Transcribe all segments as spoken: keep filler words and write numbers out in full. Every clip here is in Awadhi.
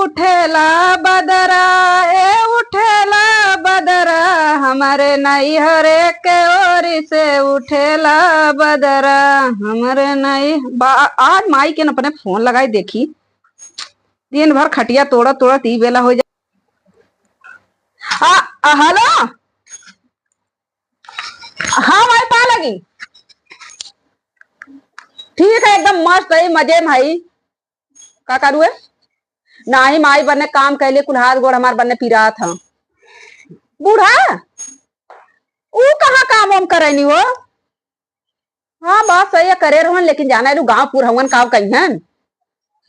उठेला बदरा, ए उठेला बदरा, हमरे नैहरे के ओरी से उठेला बदरा, हमरे नई-, बा-, आज माई के न अपने फोन लगाई देखी, दिन भर खटिया तोड़त तोड़त ई बेला हो जा। आ, आ, हेलो, हाँ माई, पा लगी। ठीक है, एकदम मस्त है, मजे में है। का करू है? नाही माई बने काम कैले, कुल हाथ गोड़ हमार बने पिरात ह। बूढ़ा, ऊ कहाँ काम वाम करैनी हो? हाँ, बात सही है, करे रहन, लेकिन जाना है, गाँव पुरहवन का कहिहन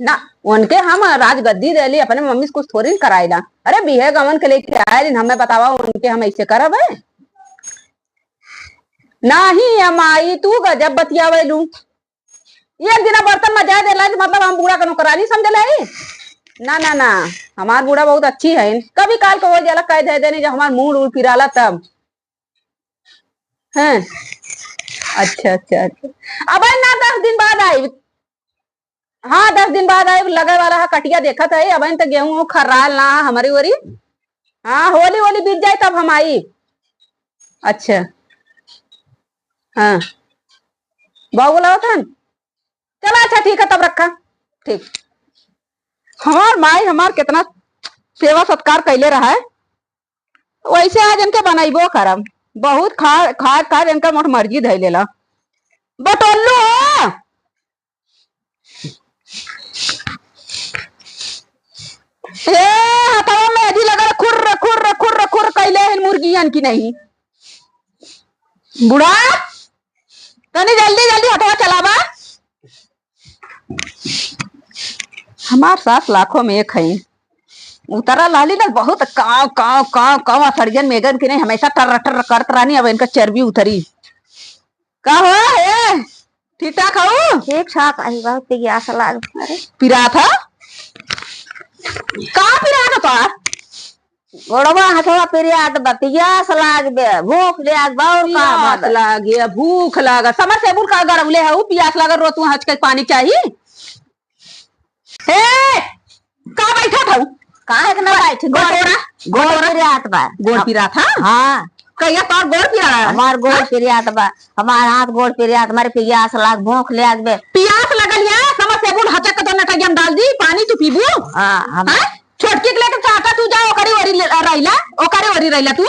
ना, उनके हम राजगद्दी देली, अपने मम्मी से कुछ थोड़ी न कराइला। अरे, बिहे गवन के लेके आए दिन, हमें बतावा, उनके हम ऐसे करब है? नाही, ए माई, तू गजब बतियावेलू। एक दिना बर्तन मजाए देला, तो मतलब हम बूढ़ा के नौकरानी समझले हई? ना, ना, ना, हमार बूढ़ा बहुत अच्छी है। कभी काल को हो जाला, कह दे देनी, जब हमार मूड उड़ पिराला तब। हैं? अच्छा, अच्छा, अच्छा। अब ना, दस दिन बाद आई। हाँ, दस दिन बाद आई, लगे वाला है, कटिया देखत है। अब तो गेहूं खर्राल ना है हमारी ओरी। हाँ, होली, होली बीत जाए तब हम आई। अच्छा। हाँ। बाबू बोलावत हन? चला, अच्छा, ठीक है, तब रखा। ठीक। हमार माई हमार कितना सेवा सत्कार कैले रहा है, वैसे आज इनके बनैबो करम। बहुत खा, खा, खा इनका मोट मर्जी धै लेला। बटोल्लू हो? ए, हथवा में अजी लगल खुर्र, खुर्र, खुर्र, खुर्र कैले हन मुर्गियन की नहीं। बुढ़ा, तनी जल्दी, जल्दी हथवा चलावा। हमार सास लाखों में एक है। उतरा लाली ना बहुत काव, काव, काव, काव, असड़ियन मेगन की नहीं, हमेशा टर्र, टर्र करत रहनी, अब इनका चर्बी उतरी। का हो, हे? ठीक ठाक हऊ? ठीक ठाक, आई बहुत पियास लाग। अरे। पिरात ह? का पिरात ह तोहार? गोड़वा हथवा पिरात बा, पियास लाग बे, भूख लाग बा, और का पियास बा? लागे, भूख लागे। समरसेबुल का गड़ौले हऊ, पियास लागे, रो तू हंस के पानी चाही। हे, का बैठत हऊ? काहे के ना बैठी? गोड़, बटोरा, गोड़ बटोरा। पिरात बा। गोड़ पिरात, हाँ? हाँ। कहिया तोर गोड़ पिरात? हमार गोड़ हाँ? पिरात बा, हमार हाथ गोड़ पिरात, हमारे पियास लाग, भूख लाग बे। पियास लगल या, समरसेबुल हचक के तो नटैया में डाल दी, पानी तू पीबू? हाँ, हम हाँ? छोटकी के लेके चाहता तू जा, ओकरी ओरी ले-, रहिला, ओकरी ओरी रहिला तू।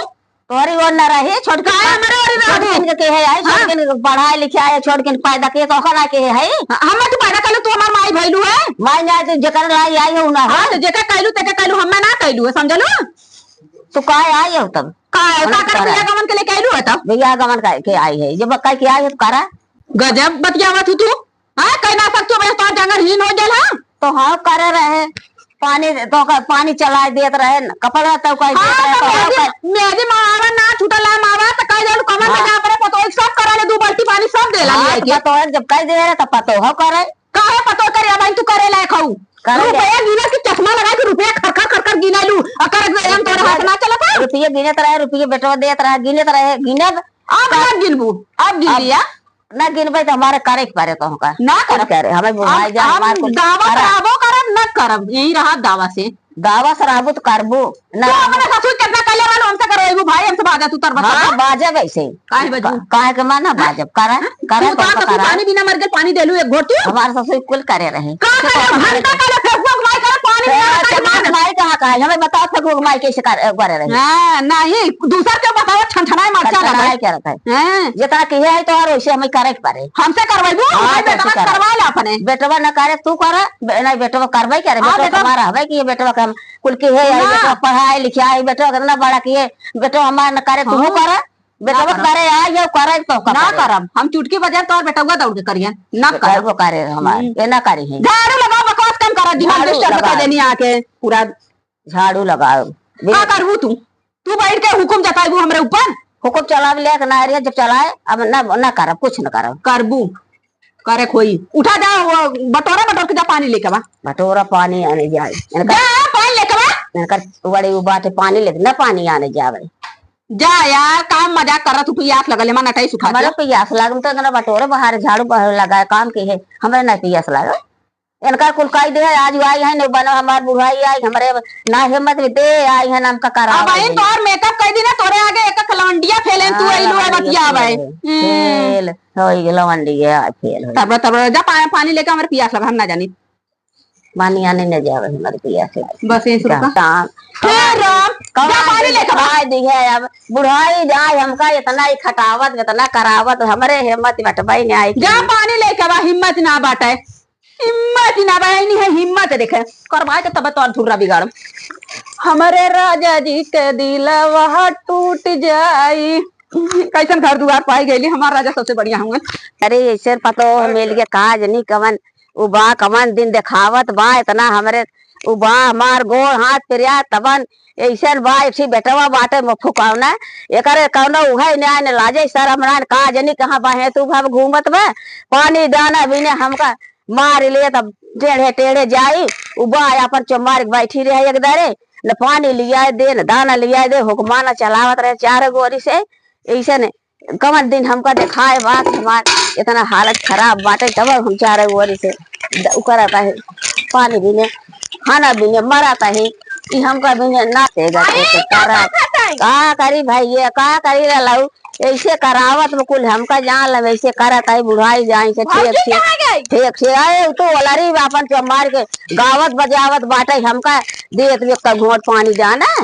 तोरी ओर न रही, छोटकिन काहे हमरे ओरी न छोटकिन रहबू? के केहे आई, हाँ। छोटकिन के पढ़ाई लिखाई, छोटकिन पैदा किए, तो ओकर ना केहे आई। हाँ, हमें तू पैदा कर लो, तू हमार माई भइलू है। माई ना, तो जेकर लाई आई हो ना हो। हाँ, तो जेकर कहलू, तेकर कहलू, हमें ना कहलू है, समझलू? तू काहे आई हो तब? का है? ओना का कर तोरा। बिया गमन के लेके आइलू है तब? बिया गमन का, के आई है, जब कह के आई है तो करा। गजब बतियावत हू तू। हाँ, कह ना सकतू, बस तोर जंगर हीन हो गेल, हाँ? तो हाँ, करे रहे, पानी, तो का, पानी चलाए देत रहे न, कपड़ा तो कह देत हाँ, रहे, तो तो हाँ, मेहदी, कर मेहदी मावा ना छूटल है, मावा तो कह देलू, कमर में हाँ। जा पड़े, पतोह सब करा ले, दू बाल्टी पानी सब देला हाँ, लिया तो के। पतोह जब कह दे रहे, तो पतोह करे। काहे पतोह करे, अब तू करे लायक हऊ? करे रुपया लायक। गिने के चश्मा लगा के रुपया खर खर खर खर गिने लू, अकर एकदम तोरे रुपया, हाथ ना चलत है? रुपया गिनत रहे, रुपया बेटवा देत रहे, गिनत रहे, गिनब। अब का-, ना गिनबू, अब गिन अब लिया। ना गिनबे तो हमारे करे के पड़े तो हमका। ना कुछ करब। करे, हमें हम, बुझाई जा, हम हमार कुछ दावा करा। कराबो करब, ना करब, यही रहा दावा से। दावा से रहबू तो करबू। ना तू अपने ससुर कितना कइले रहलू, हमसे करवाइबू भाई, हमसे भागा तू तर बता। हाँ, बाजब ऐसे। काहे बजबू? का-, काहे के माना बाजब? करा, हाँ? करा तू तो का ससुर करा। पानी बिना मर गेल, पानी देलू एक घोट तू? हमार ससुर कुल करे रहे। का करे? घंटा काले फेसबुक माई करे, पानी बिना ए, मर गेल, फेसबुक माई कहाँ का है? हमें बताओ फेसबुक माई कैसे कर-, करे रहे। हाँ, नहीं, दूसर के बताओ, छनछनाए मरचा छनछनाए लगे। करत है। हाँ। जितना किहे है तो और वैसे हमें करे के पड़े। हमसे करवाइबू? हाँ, भाई, तो बेटवा करवा। करवा ला अपने। बेटवा न करे, तू करा। बे-, नहीं, बेटवा करबे करे। हाँ, बेटवा बेटवा। कमा रहबे कि ये बेटवा के हम कुल किहे है, ना। बेटवा पढ़ाई लिखाई, बेटवा कितना बड़ा किहे, बेटवा हमार न करे, तू हाँ। करा। बेटवा ना करब। करे, आ जाओ, करे तो का ना करे? करब। हम चुटकी बजाए तो और बेटवा दौड़ के करियन। ना करब। बेटवा करे हमार, हम्म। ये ना करी है। झाड़ू लगाओ, बकवास कम करा, दिमाग झाड़ू disturb कर लगाओ। देनी आके पूरा। झाड़ू लगाओ। का करबू तू? तू बैठ के हुकुम जताइबू हमरे ऊपर? हुकुम चलावे ले के ना रे, जब चलाए, अब ना, ना करब, कुछ ना करब। करबू, करे खोई। उठा जा, वो बटोरा बटोर के जा, पानी लेके बा। बटोरा पानी आने जाए। इनका जा, पानी लेके बा। इनका बड़े वो बात है, पानी लेके ना पानी आने जावे। जा यार, काम मजाक करत, तू पियास लगल है, मन अटाई सुखा हमारे दिया। पियास लागम तो इतना बटोरे बाहर झाड़ू बाहर लगाए, काम की है, हमें ना पियास लागल। इनका कुल कह दे, आज आई है, नहीं बनो हमार बुढ़ाई आई, हमरे ना हिम्मत में दे, आई है, हमका करा अब आई दे। तोहर मेकअप कह दी ना, तोरे आगे एक एक लवंडिया फेल है, तू हाँ, आई लो लवंडिया बतिया फेल भाई। है। हम्म। फेल होई गे लवंडिया, फेल होई। तब, तब जा पा-, पानी लेके हमरे पियास लगा, हम ना जानी। पानी आने न जावे, हमरे पियास लगा। बस ये शुरू का। काम, हे राम, जा कमाई पानी लेके बा। खाए दी है, अब बुढ़ाई जाए, हमका इतना ही खटावत, इतना करावत, हमरे हिम्मत बटबाई नहीं आई। जा पानी लेके बा, हिम्मत ना बाटे। हिम्मत ना बा, नहीं है हिम्मत, देखे करवाए के तब तोर धुर्रा बिगाड़म। हमरे राजा जी के दिलवा टूट जाई। कैसन घर दुआर पाई गईली, हमार राजा सबसे बढ़िया हुए। अरे ऐसे पतो मिल के काज नहीं कवन, उ बा कवन दिन देखावत बा इतना हमरे, उ बा हमार गोड़ हाथ पिरिया तबन ऐसन बा, एक ठी बेटवा बाटे मुफु कौना, एकरे कौनो उहे न्याय न लाजे, शरम ना, का जनी कहाँ बा, है तू भव घूमत बा, पानी दाना बिने हमका मार ले, तब टेढ़े टेढ़े जाई, उ बा अपन चुम्मार के बैठी रहे एक दरे, न पानी लिया दे, न दाना लिया दे, हुक्माना चलावत रहे चार गोरी से, ऐसे न कवन दिन हमका देखाए बा कि हमार इतना हालत खराब बाटे, तब हम चार ओरी से द-, उ करत आहे, पानी बिने, खाना बिने, मरत आहे, ई हमका बिने ना देगा, अरे, तो का करत, करत है? का करी भाई, ये का करी रहलऊ, ऐसे करावत में कुल हमका जान ले, ऐसे करत है, बुढ़ाई जाए से, भौजी ठीक, ठीक, कहाँ गई? ठीक, ठीक, अरे, उ तो ओलरी बा, अपन के मार के गावत बजावत बाटे, हमका देत में का घोट पानी जाना,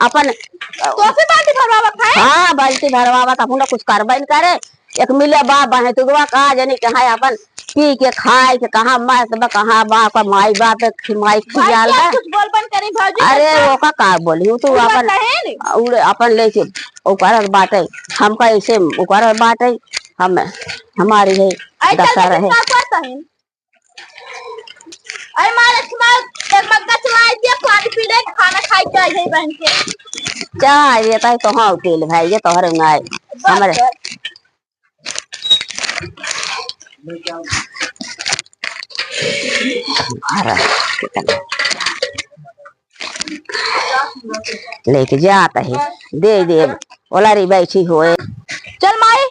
अपन तोसे बाल्टी भरवावत है? हाँ, बाल्टी भरवावत, अपना कुछ करबे न करे। एक मिले बा, बहेतुगवा का जनी कहाँ अपन पी के खाए के कहाँ मस्त बा, कहाँ बा, ओकर माई बाप के माई भाई, खियाल क्या बा। कुछ बोल बन करी भौजी अरे, के ओका का बोली, उ तो उ अपन, बतहेन। उड़े अपन लेके ओकर बाटे, हमका ऐसे ओकर बाटे, हम, हमारी है, अरे, दशा चल, रहे। का करता है? अरे माँ लक्ष्मी, एक मग्गा चलाई दिया, पानी पी ले, खाना खाई के आई है बहन के। चाय देता है तो हाँ, तेल भाई, ये तोहरे में आए। बस, हमरे बस। अरे, कितना लेके जाता है, दे दे, ओलारी बैठी होए। चल माई,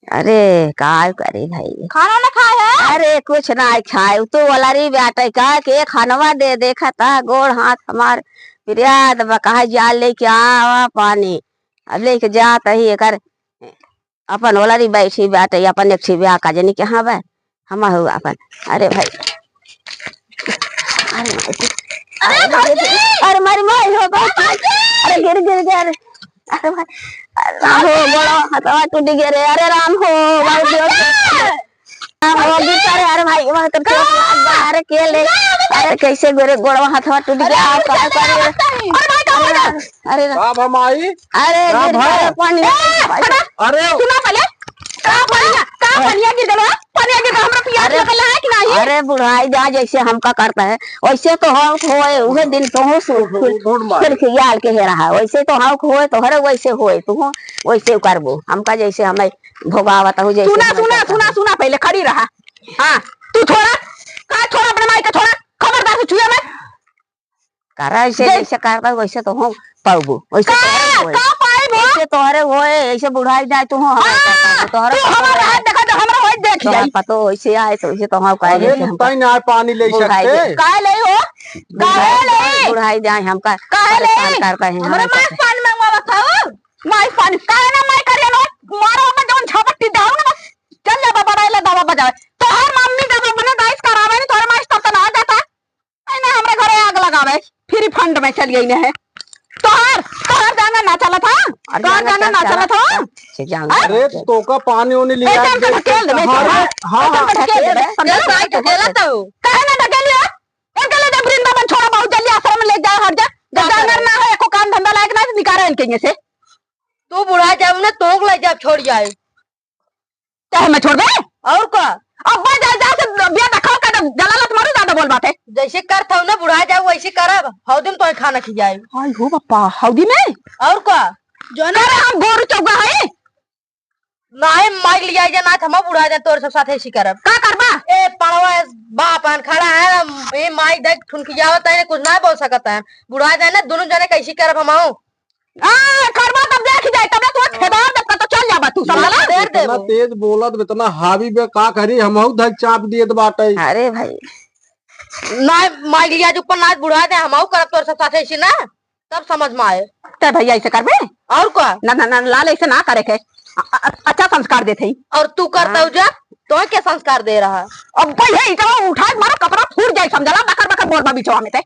अरे, का करे भाई? खाना ना खाए है? अरे, कुछ ना खाए। उ तो ओलरी बाटे का के खानवा दे, देखा ता गोड़ हाथ हमार पिरियात बा, कहा जा लेके आवा पानी। अब लेके जात ही एकर अपन ओलरी बैठी बाटे, अपन एक ठी ब्याह का जनी के हाँ बा, हम हो अपन। अरे भाई, अरे माई, अरे अरे माई, भौजी! अरे मारी माई हो, अरे भौजी! अरे गिर, गिर गया रे। अरे भाई, अरे राम हो, गोड़वा हथवा टूट गया रे। अरे राम हो, भाई, अरे देव। भौजी! राम हो, गिर पड़े। अरे भाई, वहाँ तो चोट लाग बा। अरे के ले? अरे कैसे गोरे गोड़वा हथवा टूट गया, अरे आप का करे? अरे भाई, का हो गया? अरे, अरे, का भा माई? अरे, का गिर भा? गया पानी में। ए, हटा। अरे। सुना पहले, का पनिया, का पनिया गिर गलो? पनिया गिर गलो, हमरा पियास अरे, लगल है कि नहीं? अरे बुढ़ाई जा, जैसे हमका करता है, वैसे तो हम होए, उहे दिन तोहू सु-, उठ, उठ, उठ मार। खुल खियाल के हे रहा, वैसे तो हम होए, तोहरे वैसे होए, तू वैसे करबो, हमका जैसे हमें भोगावत हो, जैसे सुना, हमें सुना, करता सुना, है। सुना, पहले खड़ी रहा। हाँ, तू थोड़ा, का थोड़ा अपने माई का थोड़ा, खबरदार से छुए मत। करा ऐसे, जै- जैसे करबा वैसे तो हम पाउबो, वैसे का, तोहरे होए। का पाइबो? ऐसे तोहरे होए, ऐसे बुढ़ाई जाए तू हो, हमारे हाँ, करबो, तोहरे तू पतो हमारा होए। हाथ देखा तो हमरा होए देख तोहरे जाई। पतो वैसे आए तो वैसे तो हम कहे अरे जैसे हम मुत्ताई ना पानी ले बुढ़ाई सकते। जाए। काहे ले हो? काहे बुढ़ाई, ले? बुढ़ाई जाए हमका काहे ले? परेशान करता है, हमरे हमारे माँ करता है। पानी मंगवावत हो? माई पानी, काहे ना माई करिया लो? मारो में जौन झापट दी दाऊ ना बस। चल जा बाबा, ले दवा बजावे। तोहर मम्मी जब अपने दाई से करावे नहीं, तोहर माई तब तो ना जाता। आई ना हमरे घरे आग लगावे, फ्री फंड में चली गई है। तोहर, तोहर जाना ना चलत हा? अरे तोहर जाना जाना ना चला, चलत हा? चला, से जाना हाँ? अरे चला। तोका पानी उनी लिया ऐसे हमका दे ढकेल देबे, हाँ, हाँ, हाँ, ऐसे हाँ। हमका ढकेल देबे, समझे? ये भाई ढकेला तो। काहे ना ढकेलियो? इनके ले जा वृंदावन, छोड़ा, बहुत जल्दी आश्रम में ले जाओ, हट जा। जब का जानवर करे? ना हो, एको काम धंधा लायक ना, निकाले इनके यहाँ से। तू बुढ़ा जाऊ ना, तोक ले जा, छोड़ जाए। चाहे मैं छोड़ दे? और का? अब्बा जा, जा से बिया देखाओ का, जलालत मारू, ज्यादा बोल बाटे। जैसे करत हऊ ना, बुढ़ा जाऊ, वैसे करब। हौदी में तोहे खाना खियाई। हाय हो बापा, हौदी में? और का? जो ना करे हम गोरू चौगा है। नाहे माइक लिया जा, ना हम बुढ़ा जा, तोर सब साथे ऐसी करब। का करबा? ए, पड़वा बाप हन खड़ा है, ए, माइक देख ठुनकियावत है, कुछ ना बोल सकत है। बुढ़ा जाए ना, दोनों जने कैसी करब हम आऊ? आ, करबा तब देख जाए, तब ना तू खेदार देब, तो चल जाबा तू, समझला? इतना तेज बोलत, इतना हावी बे, का करी, हमहू धक चाप दिए तो बाटे। अरे भाई, ना, माई लिया जो ऊपर नाच बुढ़ा दे, हमहू करब तोर सब साथे ऐसे ना, तब समझ में आए। ते भैया ऐसे करबे? और का? ना, ना, ना, लाल ऐसे ना करे के। अ-, अ-, अच्छा संस्कार देत हई। और तू करता हाँ। हो जा, तो क्या संस्कार दे रहा है? अब भाई है, इतना उठा के मारो, कपड़ा फूट जाए, समझला? बकर बकर बोलबा बिचवा में ते।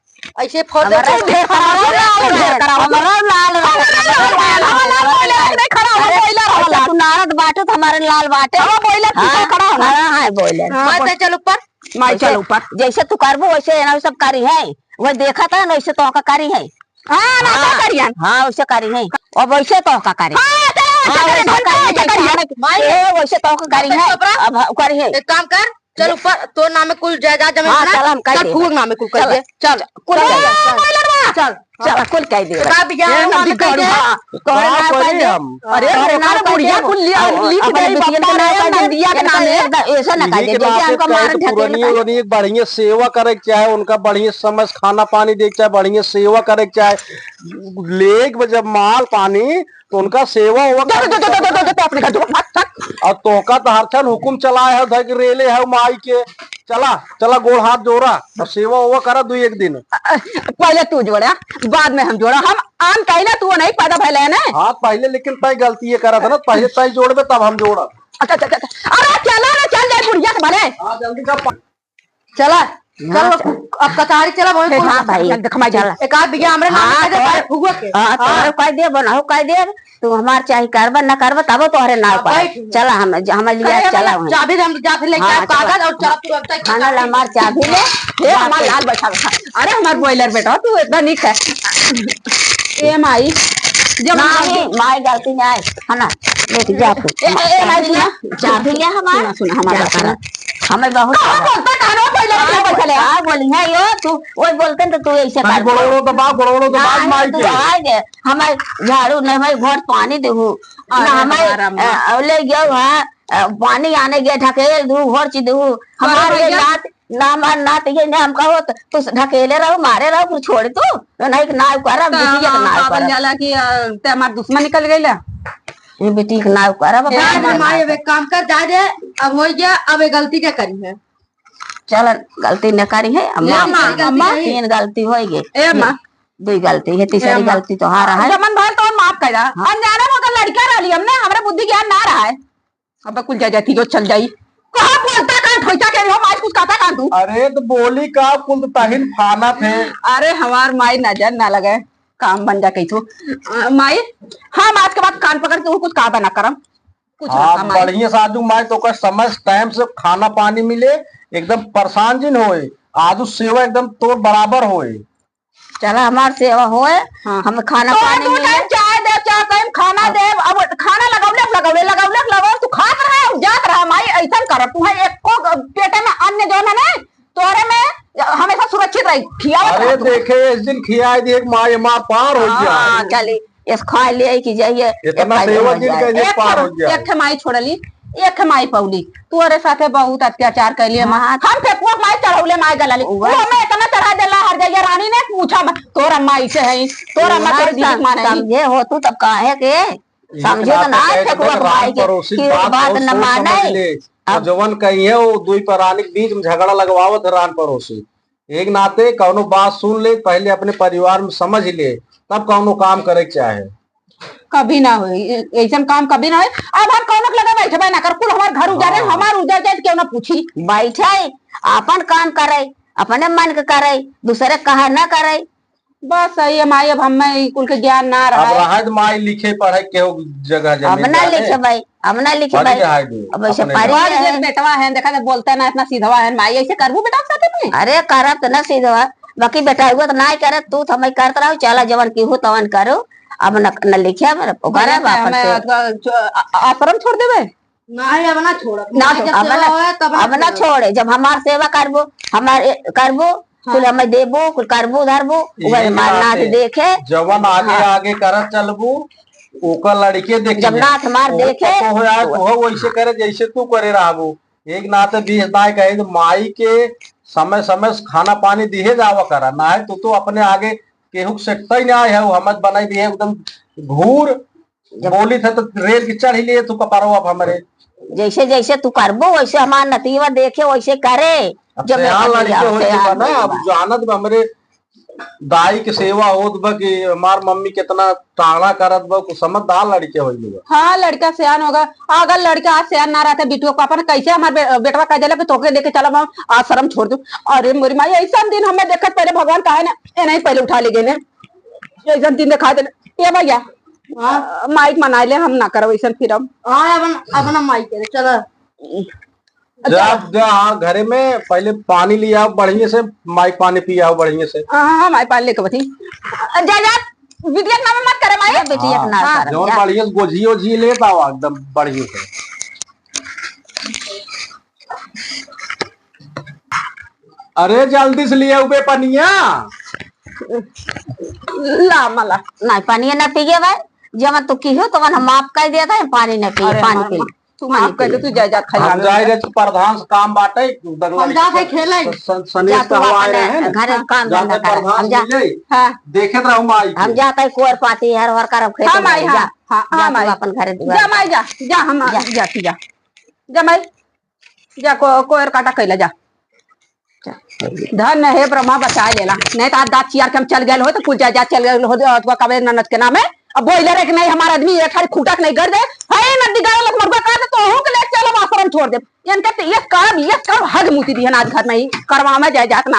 ऐसे फोड़ दे। हमारा ढेर करा हो, हमारा ढेर करा हो। हमारा लाल, हमारा लाल, हमारा लाल, हमारा लाल, नहीं खड़ा हो, अरे, बोइलर हो, अच्छा, लाल। तू नारद बाटे तो हमारे लाल बाटे। हाँ, बोइलर, तू हाँ, खड़ा हो ना। हाँ, हाँ, बोइलर। हाँ, मैं बोल। ते चल ऊपर। माई, चल ऊपर। जैसे तू करबो, वैसे एना सब करी है। वो देखा था ना, वैसे तो का करी है। हाँ, ना तो हाँ, करियन। हाँ, वैसे करी है। और वैसे तो का करी। हाँ, चलो, हाँ, वैसे वैसे करी, करी, वैसे वैसे करी। करी। माई, ए, वैसे तो का करी माई, है। चुप रह। अब हाँ, करी है। एक काम कर, चल ऊपर, तोर नाम में कुल जायदाद जमीन हाँ, ना, चल, हम कह चल दे। फूक नाम में कुल कर चल, दे। चल, कुल चल, कह दे। चल, चल। चल, चल, कुल कह दे। का बिया ए, नाम में कह दे। हाँ, तोहरे का नाम कह करी दे। हम? अरे, तोहरे ओकर नाम कह बुढ़िया दे। कुल लिया, अब, लिख अब दे, बिटियन के बप्पा नाम रे, कह दे। नंदिया के नाम इनका ले। ऐसा ना कह दे, इनके जैसे बात हमको से मारत कहे तो पुरनिये ढकेल। ओरनिये एक बढ़िया सेवा करे के चाहे, उनका बढ़िया समय से खाना पानी दे के चाहे, बढ़िया सेवा करे के चाहे। लेके जब माल पानी तो उनका सेवा होवा दे, दे, दे, दे, दे, दे, दे, दे, अपने घर जो, हट, हट। और तोहका तो हर क्षण हुकुम चलाए है, धर के रेले है माई के। चला, चला गोड़ हाथ जोड़ा और सेवा ओवा करा दू एक दिन। अ, अ, पहले तू जोड़ा, बाद में हम जोड़ा। हम आन कही ना, तू नहीं पैदा भले है ना। हाँ, पहले लेकिन तय गलती ये करा था ना, पहले तय जोड़बे तब हम जोड़ा। अच्छा, अच्छा, अच्छा, अच्छा। अरे चला ना, चल जाए बुढ़िया के भले। हाँ, जल्दी कर। चला, हाँ, चल, चल। अब कचहरी चला, वहीं हे, कुल हाँ भाई, देख, माई चल। एक आध बीघा हमरे नाम हाँ, कर दे, तोहरे, भाई, फुगुआ के। हाँ, हाँ। तोहरे कह दे, बनहु कह दे, तू हमार चाहे करबा, न करबा, तबो तोहरे नाव हाँ, पर। बैठ। चला, हम, हम लिया, अरे, चला, हम। चाबी दे, हम जात लेके हाँ, आए, चला। कागज और चला, तू अब तक खाना ला, हमार चाबी ले। हे, हमार लाल बैठा, बैठा। अरे, हमार बॉयलर बेटा, तू इतना नीक है। ए माई, जब नहीं, माई गलती नहीं आए, है ना? लेके जा तू। ए, ए, ए, माई, सुना। चाबी ले हमार। सुना, सुना, हमार जा, बात सुना। सुना। हमें बहुत कहाँ बोलता, कहाँ बोलता, कहाँ बोलता? हाँ, बोली है यो, तू, वो बोलते न तो तू ऐसे तनी कर। गोड़ोड़ो दबा, गोड़ोड़ो दबा, नहीं, माई तू के। आए गे, हमें झाड़ू नहीं, हमें घर पानी देहू। ना अरे हमें, हमारा माँ। अ, ले गयो, हाँ, अ, पानी आने गया, ढकेल दू, घर चीज दू। हमारे भैया। नात, ना हमार नात ये ने हम कहो तो तू ढकेले रहो, मारे रहो, फिर छोड़ तू। तो नहीं कि ना करब, तो बिटिया के हाँ, ना पावल करब। जाला कि, अ, ते हमार दुश्मन निकल गइला। ये बेटी के ना करब, हे अपना हमार माई, अब एक काम कर, जा दे, अब हो गया, अब ये गलती क्या करी है? चल, गलती न करी है, अब ए माफ माँ, कर दे। अम्मा। तीन गलती हो गई। ए माँ। दुई गलती है, तीसरी ए माँ। गलती तो हारा है। जमन भर तो माफ कर दा। हाँ। अनजाने में तो लड़का रहली हमने, हमरे बुद्धि ज्ञान ना रहा है। अब कुल जा जाती जो चल जाई। कहाँ बोलता कान ठोइता के हो, माई कुछ कहता कान तू? अरे तो बोली का, कुल तो तहिन फाना थे। अरे हमार माई नजर ना लगे, काम बन जा कही तू। अ, माई, हम आज के बाद कान पकड़ के कुछ कहबा ना करम। कुछ ना आप कमाई। बढ़िया से आजू माई तो का समय टाइम से खाना पानी मिले, एकदम परेशान जिन होए। आजू सेवा एकदम तोर बराबर होए। चला हमार सेवा होए, हाँ। हमें खाना तो पानी तू मिले। टाइम चाय दे, चार टाइम खाना हाँ। दे। अब खाना लगौले, लगौले, लगौले, लगौले, तू खात रहा, जात रहा, माई ऐसन कर, तू है एको पेटे में अन्न जो है ना, तोरे में हमेशा सुरक्षित रही, खियावत अरे रहा तू। देखे, इस दिन खियाए दिए, माई हमार पार हो गया। हाँ, चली, इस खाए ले कि जाइए, इतना एक सेवा हो दिन जाए। का इन्हें एक पार हो गया। एक ठे माई छोड़ली, एक ठे माई पौली, तोरे साथे बहुत अत्याचार कैली है माँ। हाँ। हम फेकुआ माई चढ़ौले माई गलाली। वो वो हमें इतना चढ़ा देला हर जगह रानी ने पूछा मत। तोर अम्मा ऐसे है, तोर अम्मा तोर दीदी माने है। समझे हो तू तब काहे के? समझे तो ना फेकुआ माई के, कि बात न माने। अब जवन कही है वो दुई परानी के बीच में झगड़ा लगवावत है रान पड़ोसी। एक नाते कौनो बात सुन ले, पहले अपने परिवार में समझ ले, तब कौनो काम करे के चाहे। कभी ना होई, ए-, ऐसन काम कभी ना होई। अब हम कौनो के लगे बैठबे ना कर, कुल हमार घर उजारे, हाँ। हमार उजर जाए, केहू ना पूछी। बैठे, अपन काम करे, अपने मन के करे, दूसरे के कहा ना करे। बस सही है माई, अब हमें ई कुल के ज्ञान ना अब रहा है। रहा है तो माई लिखे पढ़े केहू जगह अब जमीन ना जाने। लिखे भाई, अब ना लिखे पढ़ भाई। के हाय दे, अब ऐसे अपने पढ़ी घर। और है। जे बेटवा है, देखा तो बोलते ना, इतना सीधवा है माई, ऐसे करबू बेटा साथे में? अरे करब तो ना सीधवा, बाकी बेटा हुआ तो ना करे, तू तो हमें करत रहो, चला जवन की हो तवन करो, अब न, न लिखे, अब ओकरे अरे, बाप हमें से। अथवा जो, आ-, आश्रम छोड़ देबे? नहीं, अब ना छोड़ब। ना माई के अब सेवा ना, होए, तब ना अब ना छोड़ब। छोड़े, जब हमार सेवा करबो, हमार ए-, करबो, हाँ। कुल हमें देबो, कुल करबो, धरबो, यही ओकर हमार नाथ बात है। देखे। जवन आगे हाँ। आगे करत चलबू, ओकर लड़के देखे। जब नाथ हमार ओहो देखे, पतो हो यार, तो ओहो वैसे करे, जैसे तू करे रहबू। एक नाते बीस दाई कहे, तो माई के समय समय से खाना पानी दिहे जावा करा, ना है तो, तो अपने आगे केहू के सेटता ही ना है, वो हमत बनाई दी है एकदम घूर। जब बोली थे तो रेल की चढ़ ही लिए तू कपारो अब हमरे। जैसे जैसे तू करबो वैसे हमार नतीवा देखे वैसे करे। अब जब सयान लड़के हो गइल बा ना, अब जानत बा हमरे दाई के सेवा होत बा कि हमार मम्मी कितना टाड़ा करत बा, कुछ समझदार लड़के हो गइल बा। हाँ, लड़का सयान होगा। अगर लड़का आज सयान ना रहते बिटुआ को अपन कैसे हमार बे-, बेटवा कह देला कि तोके लेके चला हम आश्रम छोड़ दू। अरे मोरी माई, ऐसा दिन हमें देखत पहले भगवान काहे ना ए नहीं पहले उठा ले गए ने। ऐसा दिन दिखा देले। ए भैया, हाँ? माइक मनाए ले, हम ना करब ऐसा फिर हम। हाँ, अपन, अपना माइक करे, चला। जा, जा, हाँ, घरे में पहले पानी ले आओ बढ़िया से, माई पानी पियाओ बढ़िया से। हाँ, हाँ, हाँ, माई पानी लेके बती। जा, जा, बिटिया के नाम मत करे, माई। ए, बिटिया के हाँ, नाम हाँ। करे, जौन जा। बढ़िया से गोझी ओझी लेत आवा, एकदम बढ़िया से। अरे, जल्दी से ले आओ बे पनिया। ला, मला। नहीं, पानी ना पिए भाई। जवन तू किहो, तवन हम माफ कर दिया था, पानी ना पिए, अरे, पानी हमार पी। माँ, तू माफ कर दे, तू जा, जा, खाई हम ला। जाए रहे, तू प्रधान से काम बाटे, दंगल हम जात है खेले। स-, स-, सनेस जा, तू का हवा आए अपने रहे हैं। घरे काम जाते धंधा कर। प्रधान हम जा। मिले, हाँ। देखे तो रहूं माई के। हम जाते कोर पाती हर, हर करब खेत हाँ, में, माई, जा। हाँ, हाँ, जा, हाँ, तू माई। अपन घरे दुआर जा, माई, जा, जा, हम जा। जा, तू जा। जा, माई। जा, को-, कोयर काटा कैला, जा। धन हे ब्रह्मा बचाए लेला, नहीं तो आज दाँत चियार के हम चल गए हो तो कुल जायदाद चल गए हो तो कबे ननद के नाम है। अब बोइलर एक नहीं हमारा आदमी एक हरी खूटा के नहीं कर दे, है नदी गाँव लग मरुआ कर दे तो हूँ के ले चल हम आश्रम छोड़ दे। इनके तो ये काम, ये काम हग मुती दी है ना आज घर में ही करवा में जायदाद ना